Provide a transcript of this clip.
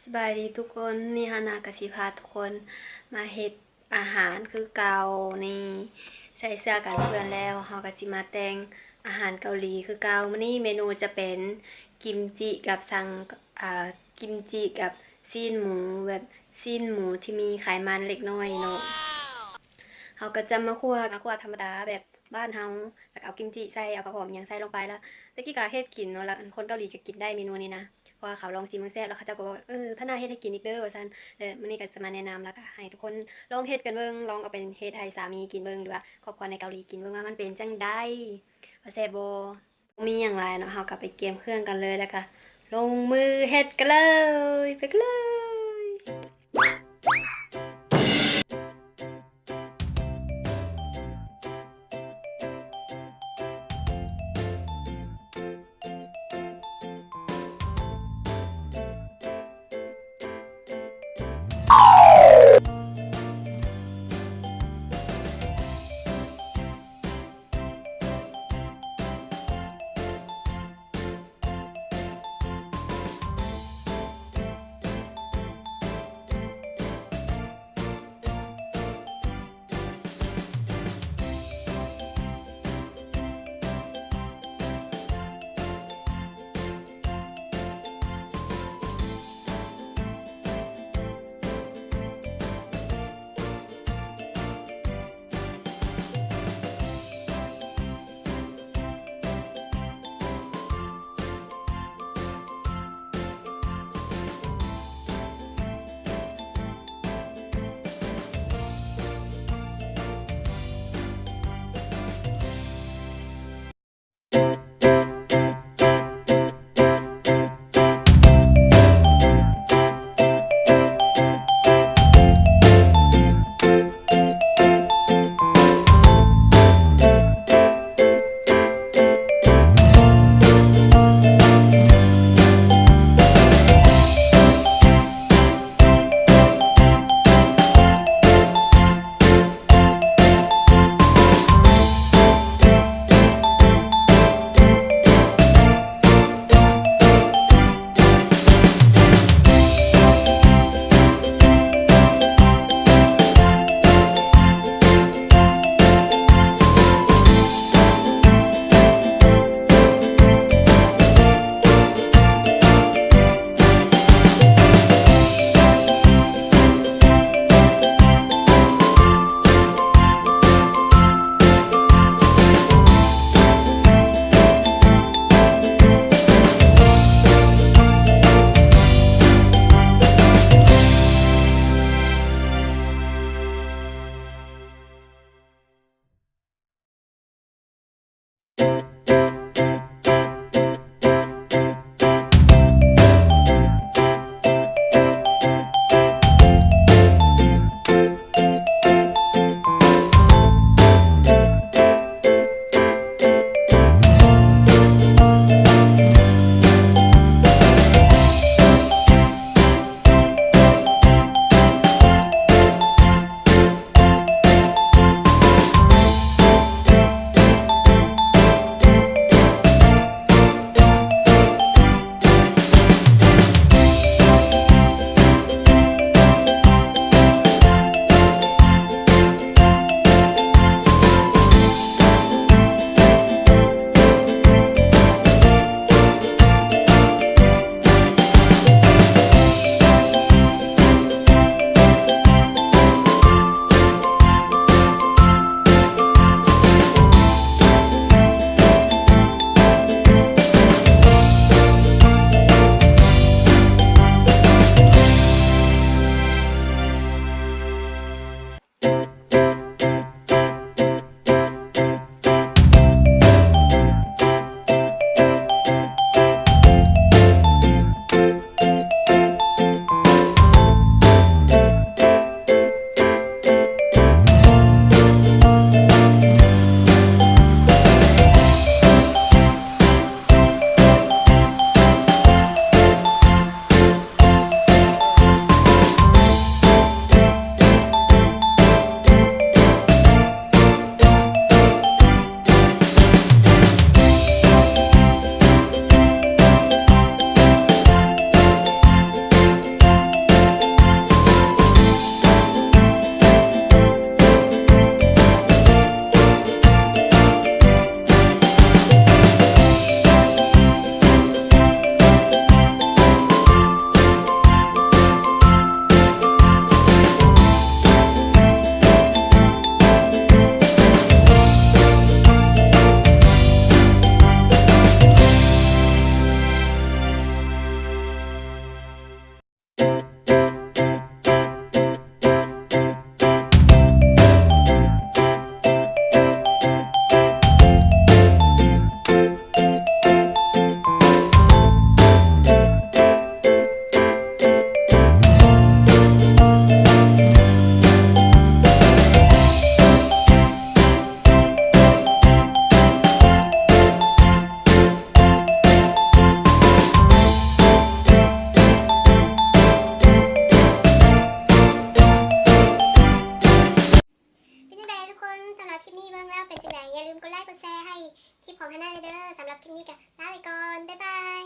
ສະບາຍດີທຸກຄົນ, ນີ້ຮານາກະຊິພາທຸກຄົນມາເຮັດອາຫານຄືເກົ່າ. ນີ້ໃສ່ເສື້ອກັນເປື້ອນແລ້ວ, ເຮົາກະຊິມາແຕ່ງອາຫານເກົາຫຼີຄືເກົ່າ. ມື້ນີ້ເມນູຈະເປັນກິມຈິກັບສັງ ອາ ກິມຈິກັບຊີ້ນໝູ, ແບບຊີ້ນໝູທີ່ມີໄຂມັນເລັກນ້ອຍເນາະ. ເຮົາກະຈະມາຂົ້ວ ມາຂົ້ວທຳມະດາແບບ ບ້ານເຮົາ ແລ້ວກະເອົາກິມຈິໃສ່ ເອົາຜັກຫອມອີ່ຫຍັງໃສ່ລົງໄປ. ລະແຕ່ກີ້ກະເຮັດກິນເນາະ ລະຄົນເກົາຫຼີກະກິນໄດ້ເມນູນີ້ນະ ເພາະວ່າເຂົາລອງຊີມເບິ່ງແຊບ ລະເຂົາເຈົ້າກະບອກວ່າ ເອີ ທາດໜ້າເຮັດໃຫ້ກິນອີກເດີ ວ່າຊັ້ນ. ແລະມື້ນີ້ກະຈະມາແນະນຳ ລະກະໃຫ້ທຸກຄົນລອງເຮັດກັນເບິ່ງ, ລອງເອົາໄປເຮັດໃຫ້ສາມີກິນເບິ່ງ ຫຼືວ່າຄອບຄົວໃນເກົາຫຼີກິນເບິ່ງວ່າມັນເປັນຈັ່ງໃດ ວ່າແຊບບໍ່. ບໍ່ມີຫຍັງຫຼາຍເນາະ, ເຮົາກະໄປກຽມເຄື່ອງກັນເລີຍ ລະກະລົງມືເຮັດກັນເລີຍ. ໄປກັນເລີຍ. ກກົດແຊໃຫ້ຄລິບຂອງຮານາແດ່ເດີ. ສຳລັບຄລິບນີ້ກໍລາໄປກ່ອນ ບາຍບາຍ.